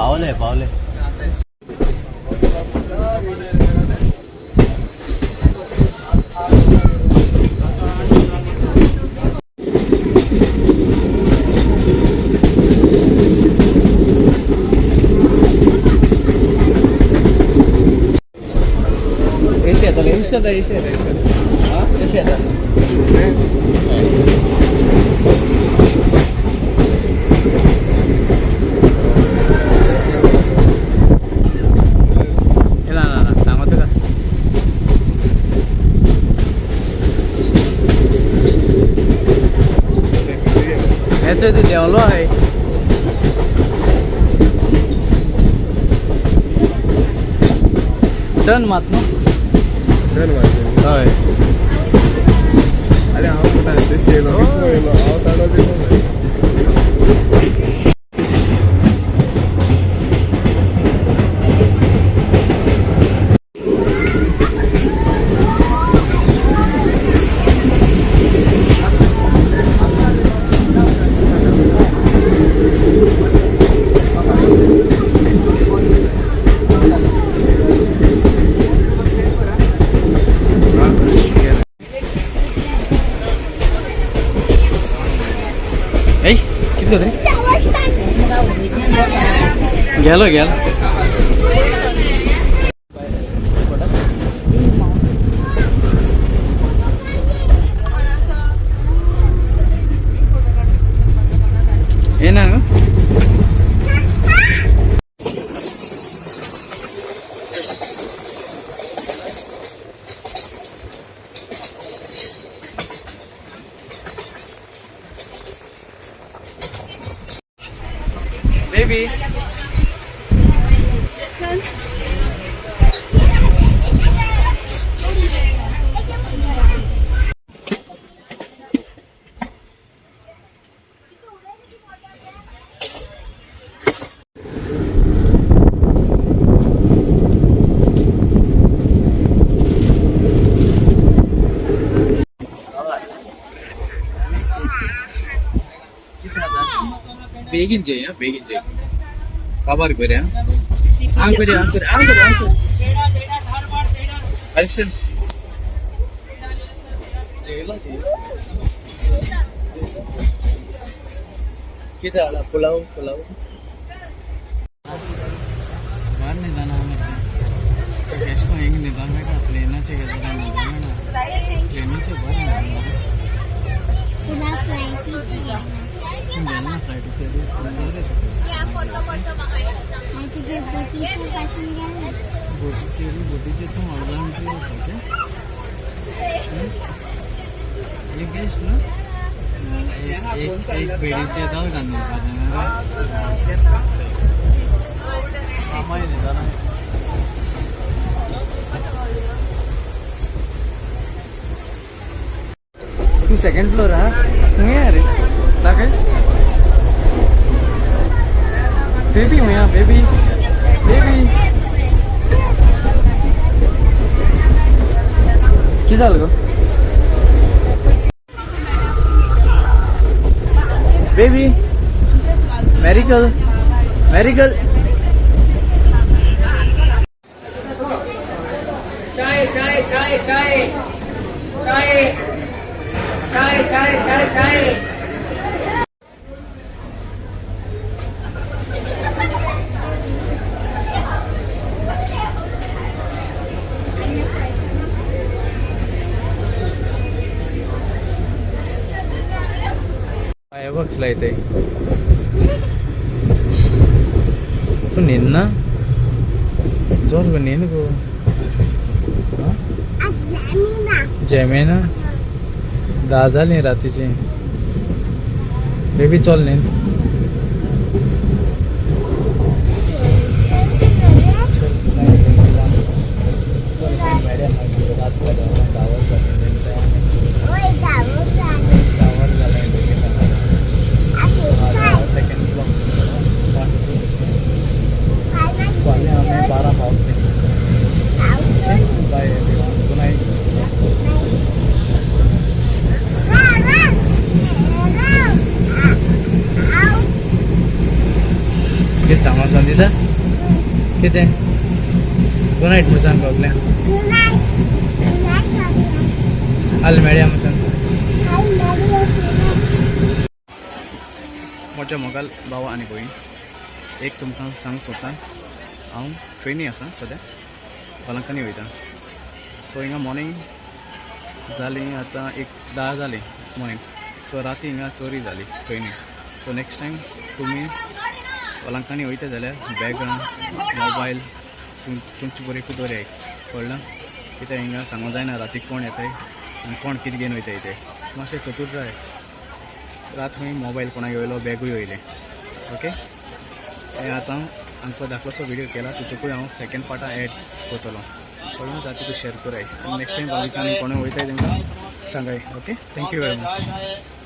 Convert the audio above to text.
पावले पावले. एशी येतले, एशी येता, एशी येता, एशी येता. ना ना ना, सांगो तुका. हेचो ती देंवलो आहे. टर्न मात न्हू. टर्न मारतली. हय. अरे हांव म्हणटा ते शेलो कितलो येयलो हांव साडो. ए, किती रे गेलो गेलो. ये ना गं? बेबी. बेगीन जेय हा, बेगीन जेय. काबार करूया. आंग करूया, आंग करूया, आंग करूया, आंग करूया. हर्षल, जेवलो जेवलो. कितें जाला? पुलाव पुलाव बार न्हिदना मरे. एश कोन हिंग न्हिदोंक मेळटा. प्लेनाचेर गेले जाल्यार न्हिदोंक मेळना. प्लेनीचेर बरें न्हिदोंक मरे. तूं गेल ना फ्लायटीचेर? बरें तुका. बोटीचेर, बोटीचेर तूं अर्दान आसा. ओके, हे बेस्ट न्हू. एक एक एक बेडीचेर दोग जाण न्हिदपाचें. मामाय न्हिदना. तूं सेकंड फ्लोर हा. खंय रे? दाखय. बेबी खंय आहा? बेबी, बेबी, कितें जालें गो बेबी? मेरिकल, मेरिकल. चाय चाय चाय चाय चाय चाय चाय चाय चाय. फायरवर्क्स लायते. तूं न्हिदना? चल गो, न्हीद गो. जेमेना. 10 जालीं रातीची. बेबी, चल न्हीद. चल, मेळया मागीर. रात जाल्या, 10 वर जालीं. 10 वर जालें. Second block 1 2. फाल्यां आमी 12 पावतली. Bye everyone, good night. कितें गुड नायट म्हूण सांग सगल्यांक. Good night. Good night, सगळ्यांक. हाल मेळया म्हूण सांग. हाय, मेळया तुला. म्हज्या मोगाल भाव आनी भयण, एक तुमकां सांगूंक सोदता, हांव ट्रेनी आसा सद्या, वेलंकनी वयता. सो हिंगा मॉर्निंग जाली, आतां एक 10 जाली मॉर्निंग. सो राती हिंगा चोरी जाली ट्रेनी. सो नेक्स्ट टायम तुमी वेलंकनी वयता जाल्यार बॅगां, मोबायल तुमचे बरी दवराय, कळ्ळां? कित्याक हिंगा सांगूंक जायना राती कोण येताय आनी कोण कितें घेवन वयताय ते. मातशें चतूर जाय. रात खंय मोबायल कोणाक वयलो, बॅगूय वयलें. ओके, हें आतां आमकां धाकलोसो व्हिडियो केला, तितूकूय हांव सेकंड पार्टान एड करतलो, कळ्ळें? जाता तितू शेअर कराय. नेक्स्ट टायम वेलंकनी कोणूय वयताय तेंकां सांगाय. Okay, thank you very much.